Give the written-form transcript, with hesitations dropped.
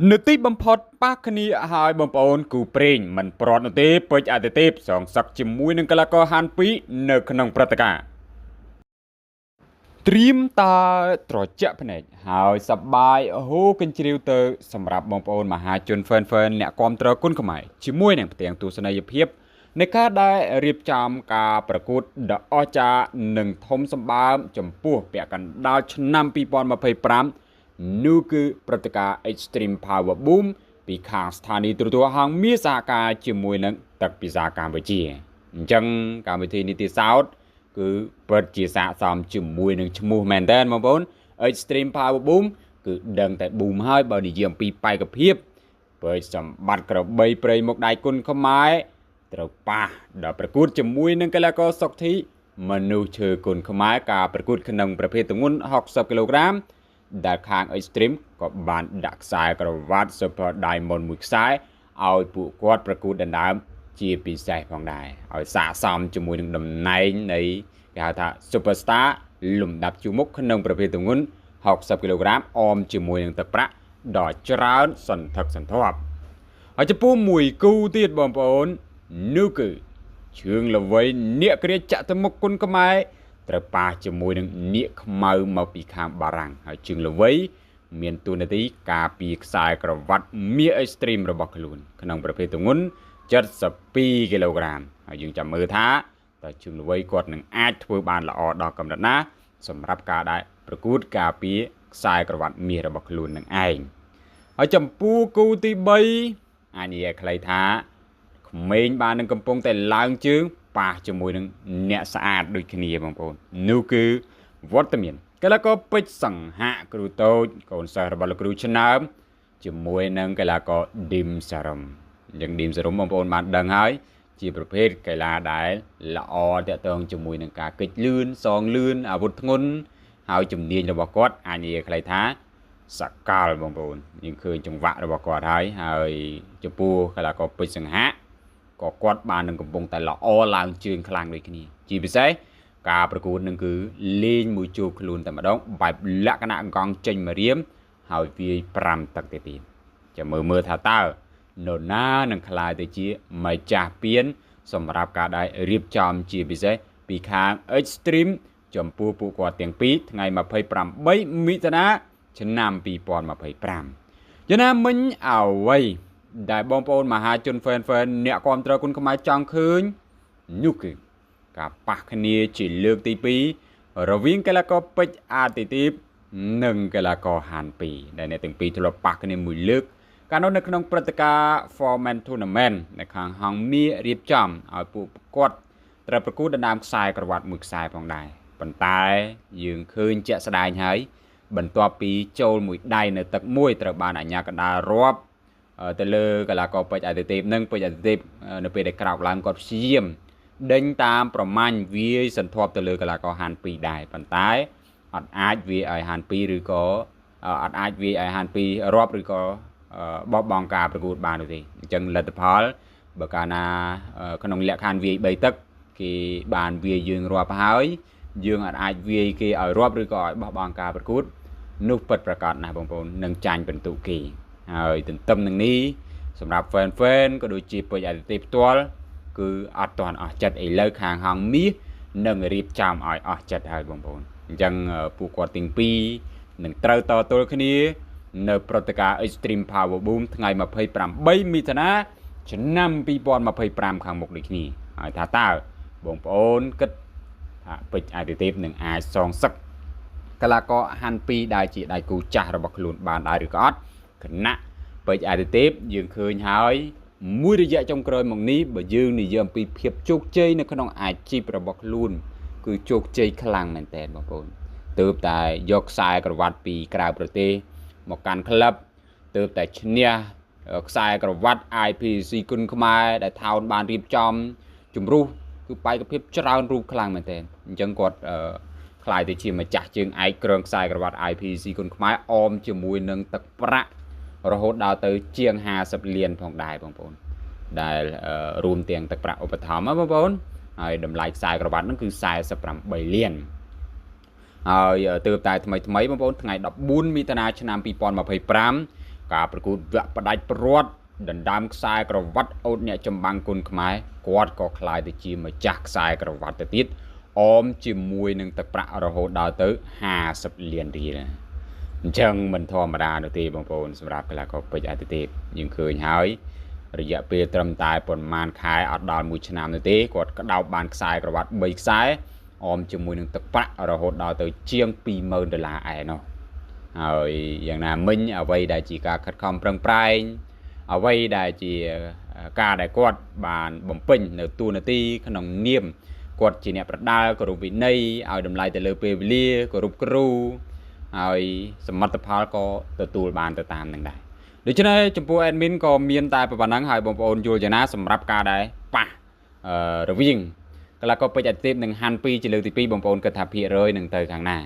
នៅទីបំផុតប៉ះគ្នាហើយបងប្អូនគូព្រេងមិនប្រត់នោះទេពេជ្រអតិទេពសងសឹកជាមួយនឹងកីឡាករហាន2នៅក្នុងព្រឹត្តិការណ៍ត្រៀមតើត្រជាក់ភ្នែកហើយសប្បាយហូរកញ្ជ្រៀវទៅសម្រាប់បងប្អូនមហាជនហ្វេនហ្វេនអ្នកគាំទ្រគុណខ្មែរជាមួយនឹងផ្ទាំងទស្សនីយភាពនៃការដែលរៀបចំការប្រកួតដ៏អស្ចារ្យនិងធំសម្បើមចំពោះពាក់កណ្ដាលឆ្នាំ2025នោះគឺព្រឹត្តិការណ៍ Extreme Power Boom ពីខាងស្ថានីយ៍ទូរទស្សន៍ហងមាសសហការជាមួយនឹងទឹកពិសាកម្ពុជាអញ្ចឹងកម្មវិធីនេះទៀតសោតគឺពិតជាស័ក្តិសមជាមួយនឹងឈ្មោះមែនតើបងប្អូន Extreme Power Boom គឺដឹងតែ boom ហើយបើនិយាយអំពីបេក្ខភាពបើសម្បត្តិក្របីព្រៃមុខដៃគុណខ្មែរត្រូវប៉ះដល់ប្រកួតជាមួយនឹងកីឡាករសុកធីមនុស្សឈើគុណខ្មែរការប្រកួតក្នុងប្រភេទទម្ងន់60គីឡូក្រាមដែលខាង Extreme ក៏បានដាក់ខ្សែក្រវ៉ាត់ Super Diamond មួយខ្សែឲ្យពួកគាត់ប្រកួតដណ្ដើមជាពិសេសផងដែរឲ្យស័ក្តិសមជាមួយនឹងតំណែងនៃគេហៅថា Superstar លំដាប់ជួរមុខក្នុងប្រភេទទម្ងន់60គីឡូក្រាមអមជាមួយនឹងទឹកប្រាក់ដ៏ច្រើនសន្ធឹកសន្ធាប់ហើយចំពោះមួយគូទៀតបងប្អូននោះគឺជឿងល្វីនាគគ្រាចតុមុខគុណខ្មែរត្រូវប៉ះជាមួយនឹងនាគខ្មៅមកពីខាងបារាំងហើយជើងល្វីមានតួនាទីការពារខ្សែក្រវ៉ាត់មាស Extreme របស់ខ្លួនក្នុងប្រភេទទម្ងន់72គីឡូក្រាមហើយយើងចាំមើលថាតើជើងល្វីគាត់នឹងអាចធ្វើបានល្អដល់កម្រិតណាសម្រាប់ការដែលប្រកួតការពារខ្សែក្រវ៉ាត់មាសរបស់ខ្លួននឹងឯងហើយចំពោះគូទី3អាចនិយាយខ្លីថាក្មេងបាននឹងកំពុងតែឡើងជើងប៉ះជាមួយនឹងអ្នកស្អាតដូចគ្នាបងប្អូននោះគឺវត្តមានកីឡាករពេជ្រសង្ហៈគ្រូតូចកូនសិស្សរបស់លោកគ្រូឆ្នើមជាមួយនឹងកីឡាករឌីមសារ៉ុមអញ្ចឹងឌីមសារ៉ុមបងប្អូនបានដឹងហើយជាប្រភេទកីឡាដែលល្អតាក់ទងជាមួយនឹងការគេចលឿនសងលឿនអាវុធធ្ងន់ហើយជំនាញរបស់គាត់អាចនិយាយខ្លីថាសកលបងប្អូនយើងឃើញចង្វាក់របស់គាត់ហើយហើយចំពោះកីឡាករពេជ្រសង្ហៈក៏គាត់បាននឹងកំពុងតែល្អឡើងជើងខ្លាំងដូចគ្នាជាពិសេសការប្រកួតនឹងគឺលេងមួយជួរខ្លួនតែម្ដងបែបលក្ខណៈកង់ចេញមករៀមហើយវាយ5ទឹកទៅទៀតចាំមើលថាតើនរណានឹងក្លាយទៅជាម្ចាស់ពានសម្រាប់ការដែលរៀបចំជាពិសេសពីខាង Extreme ចំពោះពួកគាត់ទាំងពីរថ្ងៃ28មិថុនាឆ្នាំ2025យ៉ាងណាមិញអ្វីដែលបងប្អូនមហាជនហ្វេនហ្វេនអ្នកគាំទ្រគុណខ្មែរចង់ឃើញនោះគឺការប៉ះគ្នាជាលើកទី2រវាងកីឡាករពេជ្រអាទិទេពនិងកីឡាករហាន2ដែលអ្នកទាំងពីរធ្លាប់ប៉ះគ្នាមួយលើកកាលនោះនៅក្នុងព្រឹត្តិការណ៍ Foreman Tournament នៅខាងហងមាសរៀបចំឲ្យពួកគាត់ត្រូវប្រកួតដណ្ដើមខ្សែក្រវ៉ាត់មួយខ្សែផងដែរប៉ុន្តែយើងឃើញជាក់ស្ដែងហើយបន្ទាប់ពីចូលមួយដៃនៅទឹកមួយត្រូវបានអាជ្ញាកណ្ដាលរាប់ទៅលើកីឡាករពេជ្រអាទិទេពនិងពេជ្រអាទិទេពនៅពេលដែលក្រោកឡើងគាត់ព្យាយាមដេញតាមប្រមាញ់វាយសន្ធាប់ទៅលើកីឡាករហាន2ដែរប៉ុន្តែអត់អាចវាយឲ្យហាន2ឬក៏អត់អាចវាយឲ្យហាន2រាប់ឬក៏បោះបង់ការប្រកួតបាននោះទេអញ្ចឹងលទ្ធផលបើកាលណាក្នុងលក្ខខណ្ឌវាយ3ទឹកគេបានវាយយើងរាប់ហើយយើងអត់អាចវាយគេឲ្យរាប់ឬក៏ឲ្យបោះបង់ការប្រកួតនោះពិតប្រាកដណាស់បងប្អូននឹងចាញ់ពិន្ទុគេហើយទន្ទឹមនឹងនេះសម្រាប់ហ្វេនក៏ដូចជាពេជ្រអតិទេពផ្ទាល់គឺអត់ទាន់អស់ចិត្តឥឡូវខាងហងមាសនឹងរៀបចំឲ្យអស់ចិត្តហើយបងប្អូនអញ្ចឹងពួកគាត់ទាំងពីរនឹងត្រូវតទល់គ្នានៅព្រឹត្តិការណ៍ Extreme Power Boom ថ្ងៃ28មិថុនាឆ្នាំ2025ខាងមុខដូចគ្នាហើយថាតើបងប្អូនគិតថាពេជ្រអតិទេពនឹងអាចសងសឹកកីឡាករហាន់2ដែលជាដៃគូចាស់របស់ខ្លួនបានដែរឬក៏អត់គណៈពេជ្រអតិទេពយើងឃើញហើយមួយរយៈចុងក្រោយមកនេះបើយើងនិយាយអំពីភាពជោគជ័យនៅក្នុងអាជីពរបស់ខ្លួនគឺជោគជ័យខ្លាំងមែនទែនបងប្អូនទើបតែយកខ្សែក្រវ៉ាត់ពីក្រៅប្រទេសមកកាន់ក្លឹបទើបតែឈ្នះខ្សែក្រវ៉ាត់ IPC គុណខ្មែរដែលថោនបានរៀបចំជំរុះគឺបេក្ខភាពច្រើនរូបខ្លាំងមែនទែនអញ្ចឹងគាត់ក្លាយទៅជាម្ចាស់ជើងឯកគ្រឿងខ្សែក្រវ៉ាត់ IPC គុណខ្មែរអមជាមួយនឹងទឹកប្រាក់រហូតដល់ទៅជាង50លានផងដែរបងប្អូនដែលរួមទាំងទឹកប្រាក់ឧបត្ថម្ភបងប្អូនហើយតម្លៃខ្សែក្រវ៉ាត់ហ្នឹងគឺ48លានហើយទើបតែថ្មីបងប្អូនថ្ងៃ14មិថុនាឆ្នាំ2025 ការប្រកួតវគ្គផ្ដាច់ព្រាត់ដណ្ដើមខ្សែក្រវ៉ាត់អូតអ្នកចម្បាំងគុនខ្មែរគាត់ក៏ក្លាយទៅជាម្ចាស់ខ្សែក្រវ៉ាត់ទៅទៀតអមជាមួយនឹងទឹកប្រាក់រហូតដល់ទៅ50លានរៀលអញ្ចឹងមិនធម្មតានោះទេបងប្អូនសម្រាប់កីឡាករពេជ្រអាទិទេពយើងឃើញហើយរយៈពេលត្រឹមតែប៉ុន្មានខែអត់ដល់1ឆ្នាំនោះទេគាត់ក្តោបបានខ្សែក្រវ៉ាត់3ខ្សែអមជាមួយនឹងទឹកប្រាក់រហូតដល់ទៅជាង20000ដុល្លារឯណោះហើយយ៉ាងណាមិញអ្វីដែលជាការខិតខំប្រឹងប្រែងអ្វីដែលជាការដែលគាត់បានបំពេញនៅតួនាទីក្នុងនាមគាត់ជាអ្នកប្រដាល់គោរពវិន័យឲ្យតម្លៃទៅលើពេលវេលាគោរពគ្រូហើយសមិទ្ធផលក៏ទទួលបានទៅតាមនឹងដែរដូច្នេះចំពោះ admin ក៏មានតែប៉ុណ្ណឹងហើយបងប្អូនយល់យ៉ាងណាសម្រាប់ការដែលប៉ះរវាងកីឡាករពេជ្រអាទិទេពនិងហាន់2ជាលើកទី2បងប្អូនគិតថាភាគរយនឹងទៅខាងណា